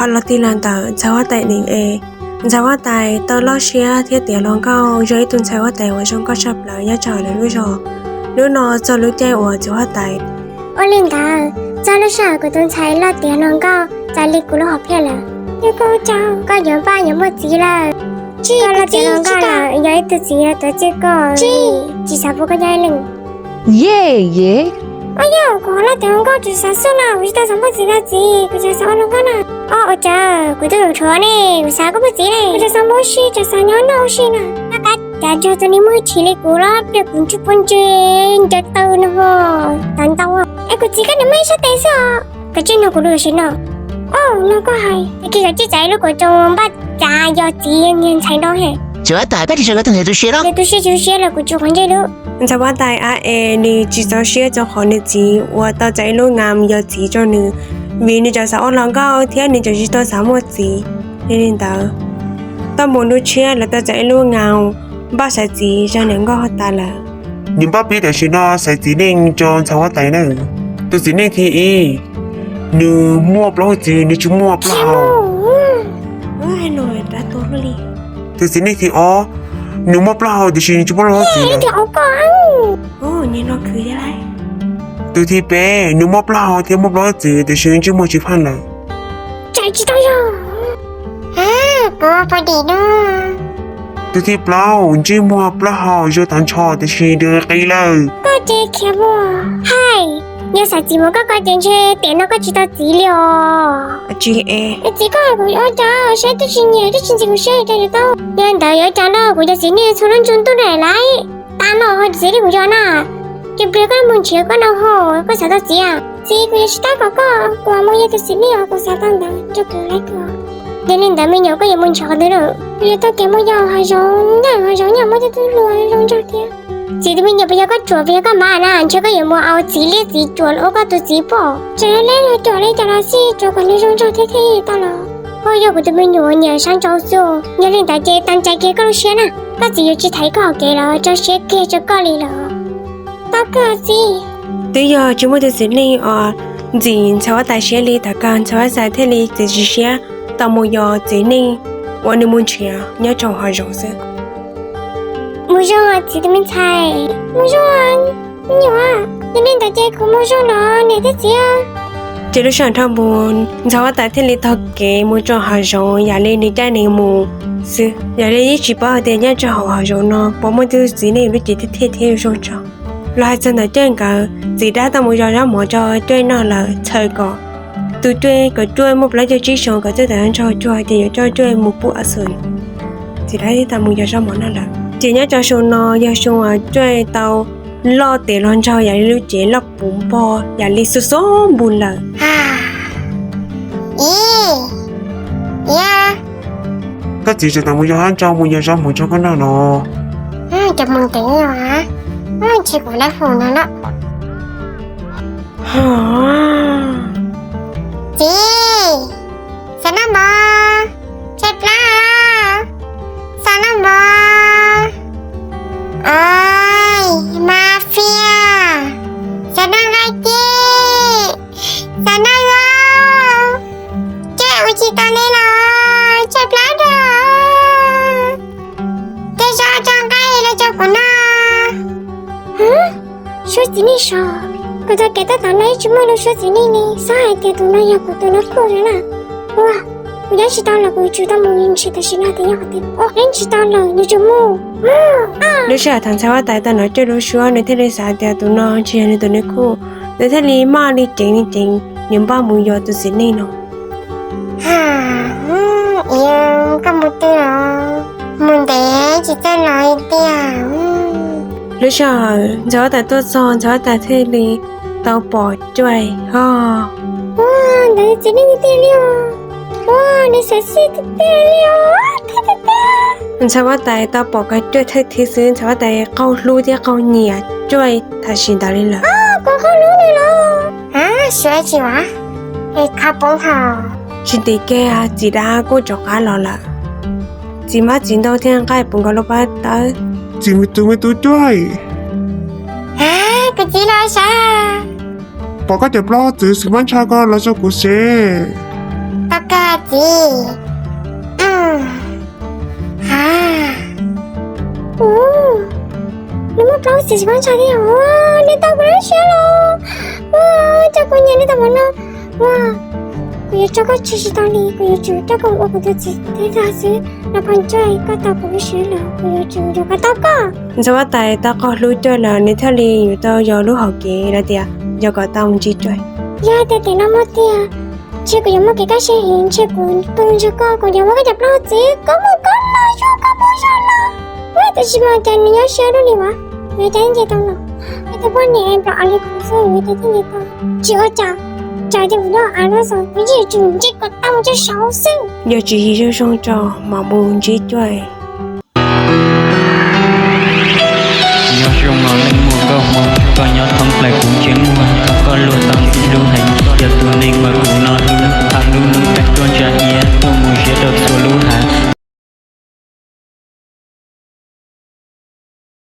Los txij li ntawd ntxhais huab tais Deev es, ntxhais huab tais tau loj siab thiab tiav hluas nkauj, yog ib tug ntxhais huab tais uas zoo nkauj tshaj plaws nyob rau hauv lawv lub zos. Hnub no txog lub caij uas ntxhais huab tais, ua li ntawd, txog lub sij hawm kuv tus ntxhais loj tiav hluas nkauj txawm li kuv lub hom phiaj lawm. Yog koj ua cas koj yuav npaj yuav muaj txiv lawm? Tsis, koj loj tiav hluas nkauj lawm, yog ib tug txiv yuav tuav txij koj. Tsis, tsis xav pub koj nyob ib leeg. Yej, yej. Ua yog kuv loj tiav hluas nkauj tsis xav xwb los kuv tsis tau xav muaj txiv los txiv, kuv tsis xav ua hluas nkauj na. Ua cas kuv twb hluas ne, kuv xav koj muaj txiv ne, kuv tsis xav muaj ua si, tsis xav nyob noj ua si na. Koj kav cav nrog tus neeg muaj hwj chim li kuv los pliag kuv ntsuj pub ntse ncaws taw no ho tav ntau. Es kuv txiv koj niam muaj ib sab tes xwb os. Koj tsis nug kuv lus sim no. Oj, no koj hais, es koj tsis txais lub kuv tso npaj txav yog txiv nyiag ntxhais no he. Ntxhais huab tais, koj tsis txais koj tus ntxhais tu siab los? Nws tu siab tsis tu siab los kuv tsis quav ntsej lub. Ntxhais huab tais ab es nws tsis txaus siab rau qhov nws txiv uas tau txais ib lub nga yog txiv rau nws, vim nws tseem xav ua hluas nkauj thiab nws tseem tsis tau xav muaj txiv. Yog li ntawd, tau mus ntu tshiab lawv tau txais ib lub nga npaj xaiv txiv rau niam nkauj huab tais lawm. Nws npaj pib tam sim no xaiv txiv neej rau ntxhais huab tais na. Tus txiv neej thib ib, nws muaj plaub hau txwv, nws tsis muaj plaub hau. Tus txiv neej thib ob, nws muaj plaub hau tiam sis nws tsis muaj plaub hau txwv lawm. Tus thib peb, nws muaj plaub hau thiab muaj plaub hau txwv tiam sis nws ntsej muag tsis phaaj lawm. Tus thib plaub, ntsej muag plaub hau zoo tag nrho tiam sis nws qis lawm. Hais, yog xav txiv mus koj ko ces ntshe tiam no koj tsis tau txiv li os. Txiv, koj kuv ua cas saib twb tsis nyiam twb tsis ntxim kuv siab rau yus tau. Yog ntawd yuav ua cas no, kuv cov txiv neej txhua lub ntu ntuj no lawm. Tas no ho txiv neej kuv yog na, ces pliag koj mus nrhiav koj no ho koj xav tau txiv. Txiv, kuv yuav tsis tab kom koj, kuv mus yog tus txiv neej uas kuv xav tau ntawd rau kuv laib koj. Yog li ntawd me nyuam koj yuav mus nrhiav qhov twg lawm? Kuv yuav tau kev mus yos hav zoov, nyob hav zoov nyob muaj cov tub hluas zoo nraug thiab. Txiv, tus me nyuam puas yog koj ruam puas yog koj mab na, ntshe koj yuav mus ua txiv liab txiv ruam los ua koj tus txiv pom. Tseem leb los ruam li cas los xij, tsuav kom nws zoo nraug thiab thiaj tau los. Koj yog kuv tus me nyuam nyiam sab ntsau xwb. Yog li ntawd ces tas cai kiag koj lub siab na, koj txiv yuav tsis thaiv koj hauv kev los tso siab kiag rau koj li los. Tau kawg txiv. Twb yog tsis muaj tus txiv neej uas ntxim ntxhais huab tais siab li, tom qab ntxhais huab tais thiaj li txiav txim siab tau mus yos txiv neej uas nws mus nrhiav nyob rau hav zoov xwb. Mus zoo txiv tus me ntxhais, mus zoo me nyuam, yog li ntawd ces kuv mus zoo los niam thiab txiv. Ces lub sij hawm dhau mus ntxhais huab tais thiaj li taug kev mus rau hav zoov yam li nws caij nws mus xwb, yam li yeej tsis paub hais tias nyob rau hauv hav zoov no puas muaj tus txiv neej lub cev thiab thiaj thiab zoo nraug. Los hais txog ntawm Cuaj nkawd, txiv dab tau mus yos zaub mov rau Cuaj noj lawm, txhawm kom tus Cuaj, kom Cuaj muaj plaub caug tsib xyoos kom Cuaj tau nrog Cuaj ces yuav coj Cuaj mus pub a xu. Txiv dab tau mus yos zaub mov noj lawm, ces nyob rau xyoo no yog xyoo uas Cuaj tau loj tiav hluas nraug yam li lub cev loj puv npo yam li xu xub npus lawm. Ib, ib, koj txiv tseem tau mus yos hab nrau mus yos zaub mov rau koj noj no. Cov mus ntev os, ntshe kuv lawv hu no na. Txiv, xav noj mov, tshaib plab, xav noj mov. Oi, mas fias, xav noj nqaij kib, xav noj zaub, tshaib ua tsis tau li los tshaib plab rau. Tej zaub rau nqaij los rau kuv noj. Suab txiv neej sov, kuv tau kev tab tom no ib tsis muaj lub suab txiv neej li, xav hais tias tus no yog kuv tus noj kuj na. Ua, kuv nyob tsis tau lawm, kuv tsum tau mus ntsis tam sim no tias yog qhov twg. Ua, nyob tsis tau lawm, nws tsum mus. Lub sij hawm thaum ntxhais huab tais tau hnov Cuaj lub suab nws thiaj li xav tias tus no ntshe yog nws tus noj kuj, nws thiaj li maj li ceev li ceev nws npaj mus yos tus txiv neej no. Koj mus twg los? Mus ntev tsis txawj los tiag. Lub sij hawm ntxhais huab tais tuaj txog, ntxhais huab tais thiaj li tau pom Cuaj ho. Ua, ntawd txiv neej tiag li os. Ua, nws xav xij tiag tiag li os, tiag tiag tiag. Ntxhais huab tais tau pom kiag Cuaj thawj thib xwb ntxhais huab tais qaug hlub thiab qaug nyiam Cuaj tam sim ntawd li lawm. Kuv qaug hlub nws los? Suav tsis ua, es qhov poob ho. Tsis ntev kiag txiv dab kuj rov qab los lawm. Txiv hmab txiv ntoo thiab nqaij puv nkaus lub pab tawb. Txiv, tus me tub Cuaj, kuv txiv los sav. Pom koj cov plaub txwv xwb, maj ntsha koj los rau kuv seb. Tau Koj txiv. Ha, ua, nws muaj plaub txiv tsis paub ntshai thiab. Ua, nws tau kuv lub siab los. Ua, coj kuv nyiam li tau ua no. Ua, kuv yuav tso koj tseg tsis tau li, kuv yuav tsum coj koj mus ua kuv tus txiv thiab tag xwb. Los Phas Ntsuag, koj tau kuv lub siab los, kuv yuav tsum yuav kom tau koj. Ntxhais huab tais tau qaug hlub Cuaj lawm, nws thiaj li yuav tau yog lub hom kev los tias yog kom tau Ntsib Cuaj. Yog hais tias tiam no muaj tiag, ntshe kuv yuav muaj kev kaj siab heev, ntshe kuv tu ntseg koj, kuv yuav muab koj cov plaub txiv, koj muab koj los, yog koj muab zog los. Ua, tab sis mas cas nws nyob siab dua li mas, nws cas nce tau no. Es tus poj niam nplom av li kuv xwb, nws cas thiaj nce tau. Tsis ua cas, tsam tias kuv nyob av lub xwb, kuv yeej yuav tsum nce kom tau mus txog saud xwb. Yog tswv yim zoo zoo tso, mam mus Ntsib Cuaj. Nyob zoo os leej muam nkauj hmoob, koj nyob thoob plaws kuv ntsej muag, koj luag tau ntxim hlub heev, yog tus neeg uas kuv no hlub, hais lub hnub tag ruaj ntsa iab, tuaj mus ziab rau txhua lub hav.